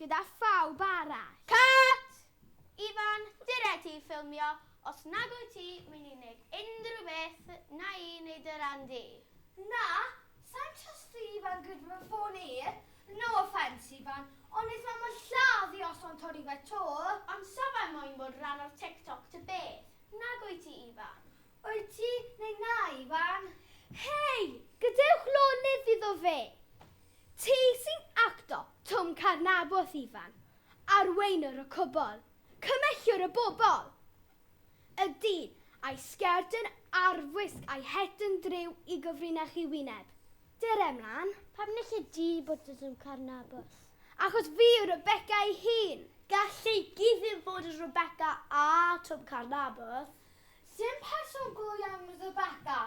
gyda phawb arall. Cut! Ifan, dere ti ffilmio, os nag wyt ti mynd i wneud unrhyw beth, na i wneud dy ran di. Na, sai'n trystio Ifan gyda fy ffôn i. No offence Ifan, ond neith mam yn lladd i os o'n torri fe 'to. Ond sa fe moyn bod rhan o'r TikTok ta beth, nag wyt ti Ifan? Wyt ti neu na Ifan? Hei, gadewch lonydd iddo fe! Ti sy'n acto Twm Carnabwth Ifan, arweinwr y cwbl, cymelliwr y bobl! Y dyn a'i sgert yn arfwisg a'i het yn driw i gyfrinach ei wyneb. Dere mlaen. Pam wnes di bod yn Twm Carnabwth? Achos fi yw Rebecca ei hun! Gall Lleucu ddim fod yn Rebecca a Twm Carnabwth. Dim person go iawn oedd Rebecca,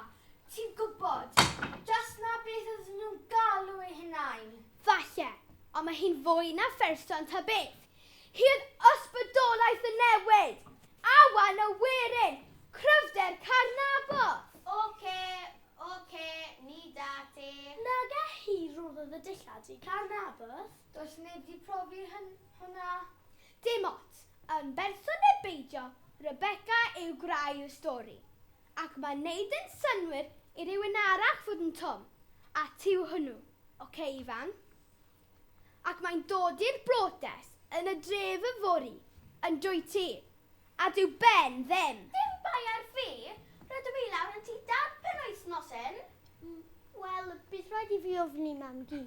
ti'n gwybod. Just 'na beth oedden nhw'n galw eu hunain. Falle, ond mae hi'n fwy na pherson ta beth. Hi oedd ysbrydolaeth y newid! Awen y werin! Cryfder Caernarfon! Oce, oce, ni da ti. Nage hi roddodd y dillad i Caernarfon. Does neb 'di profi hwnna. Dim ots, yn berson neu beidio, Rebecca yw gwraig y stori. Ac mae'n neud yn synnwyr i rywun arall fod yn Twm, a ti yw hwnnw, oce Ifan? Ac mae'n dod i'r brotest yn y dref yfory, yn dwyt ti? A dyw Ben ddim. Dim bai ar fi, rydw i lawr yn tŷ Dad penwythnos hyn. Wel, bydd rhaid i fi ofyn i Mam-gu.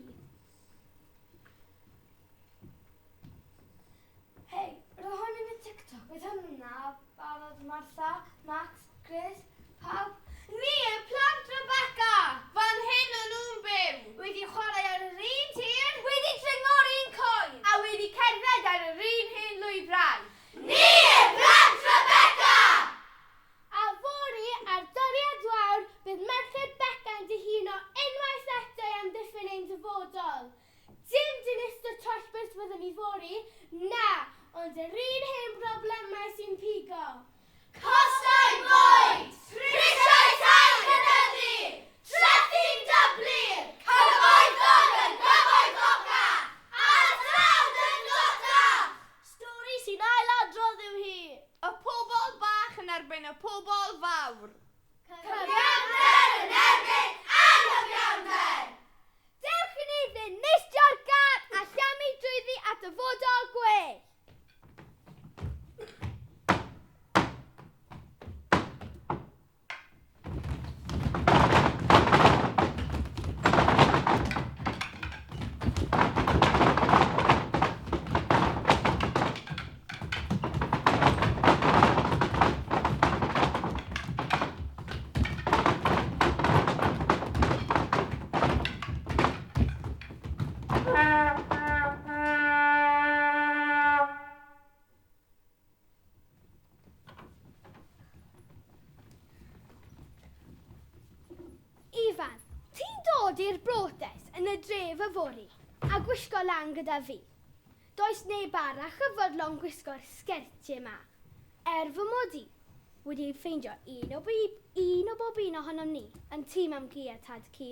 Hei, roedd hwn yn y TikTok, oedd hwnna barod Martha, Max, Chris, pawb. Ni yw plant Rebecca! Fan hyn o'n nhw'n byw! Wedi chwarae ar yr un tir. Wedi dringo'r un coed. A wedi cerdded ar yr un hen lwybrau. Ni yw plant Rebecca! A fory, ar doriad wawr, bydd merched Beca'n dihuno unwaith eto i amddiffyn ein dyfodol. Dim dinistr troellbwyll fyddwn ni fory, na, ond yr un hen broblemau sy'n pigo. Costau bwyd! Prisiau tai'n cynyddu! Trethi'n dyblu! Cyfoethog yn gyfoethoca! A tlawd yn dlotach! Stori sy'n ailadrodd yw hi! Y pobl bach yn erbyn y pobl fawr. Cyfiawnder yn erbyn anghyfiawnder! Dewch i ni ddinistrio'r gad a llamu drwyddi at ddyfodol gwell. Ifan, ti'n dod i'r brotest yn y dref yfory a gwisgo lan gyda fi. Does neb arall yn fodlon gwisgo'r sgertiau 'ma, er fy mod i wedi ffeindio un o bob un o bob un ohonom ni yn tŷ mam-gu a tad-cu.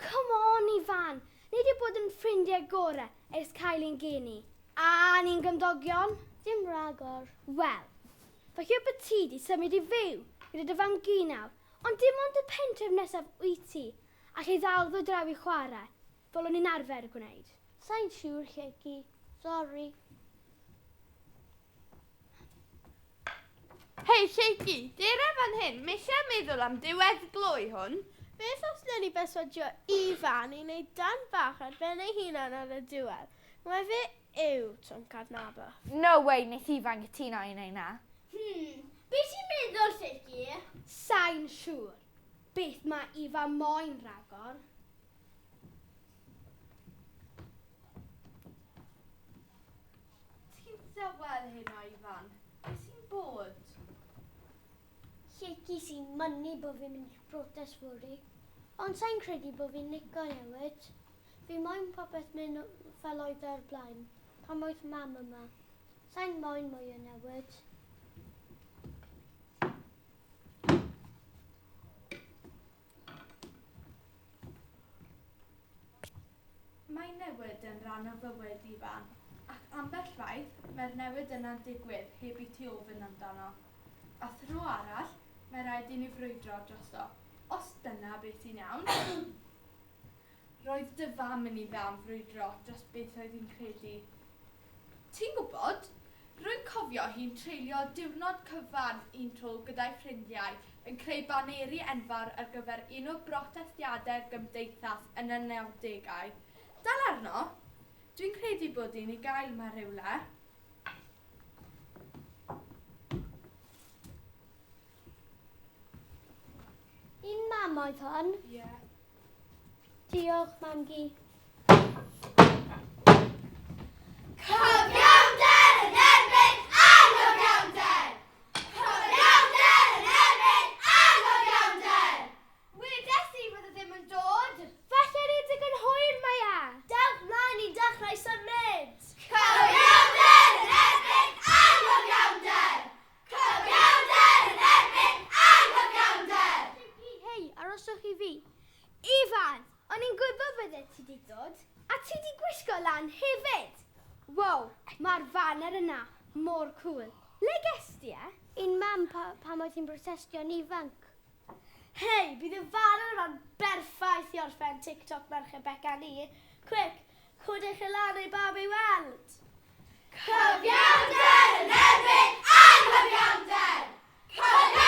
Come on, Ifan! Ni 'di bod yn ffrindiau gore ers cael ein geni. A ni'n gymdogion. Dim rhagor. Wel, falle bod ti 'di symud i fyw gyda dy fam-gu nawr, ond dim ond y pentref nesaf wyt ti, allai ddal ddod draw i chwarae, fel o'n i'n arfer gwneud. Sai'n siŵr, Lleucu. Sori. Hei, Lleucu, dere fan hyn, mae eisiau meddwl am diwedd gloi hwn. Beth os wnawn ni berswadio Ifan i wneud darn bach ar ben ei hunan ar y diwedd? Mai fe yw Twm Cadnabwth. No way wneith Ifan gytuno i wneud 'na. Hmm, be ti'n meddwl, Lleucu? Sai'n siŵr beth mae Ifan moyn rhagor. Ti'n dawel heno, Ifan. Be sy'n bod? Lleucu sy'n mynnu bod fi'n mynd i'r brotest fory. Ond sai'n credu bod fi'n lico newid. Fi moyn popeth mynd fel oedd e o'r blaen, pan oedd mam yma. Sai'n moyn mwy o newid. Mae'n newid yn rhan o fywyd, Ifan, ac ambell waith mae'r newid yna'n digwydd heb i ti ofyn amdano. A thro arall, mae rhaid i ni frwydro drosto, os dyna beth sy'n iawn. Roedd dy fam yn ei dda am frwydro dros beth oedd hi'n credu. Ti'n gwybod, rwy'n cofio hi'n treulio diwrnod cyfan un tro gyda'i ffrindiau yn creu baneri enfawr ar gyfer un o brotestiadau'r gymdeithas yn y 90au. Dal arno, dwi'n credu bod un i gael 'ma rywle. Un mam oedd hon? Ie. Yeah. Diolch, mam-gu. Cyfiawnder yn erbyn anghyfiawnder! Cyfiawnder yn erbyn anghyfiawnder! Wedes i fod e ddim yn dod. Falle rhedeg yn hwyr mae e. Dewch mlaen i dechrau symud! Cyfiawnder yn erbyn anghyfiawnder! Cyfiawnder yn erbyn anghyfiawnder! Hei, aroswch i fi. Ifan, o'n i'n gwybod bydde ti 'di dod, a ti 'di gwisgo lan hefyd. Wow, mae'r faner yna mor cŵl. Le ges di e? Un mam pa, pan oedd hi'n protestio'n ifanc. Hei, bydd y faner yma'n berffaith i orffen TikTok Merched Beca ni. Quick, codwch e lan i bawb ei weld. Cyfiawnder yn erbyn anghyfiawnder! Cyfiawnder!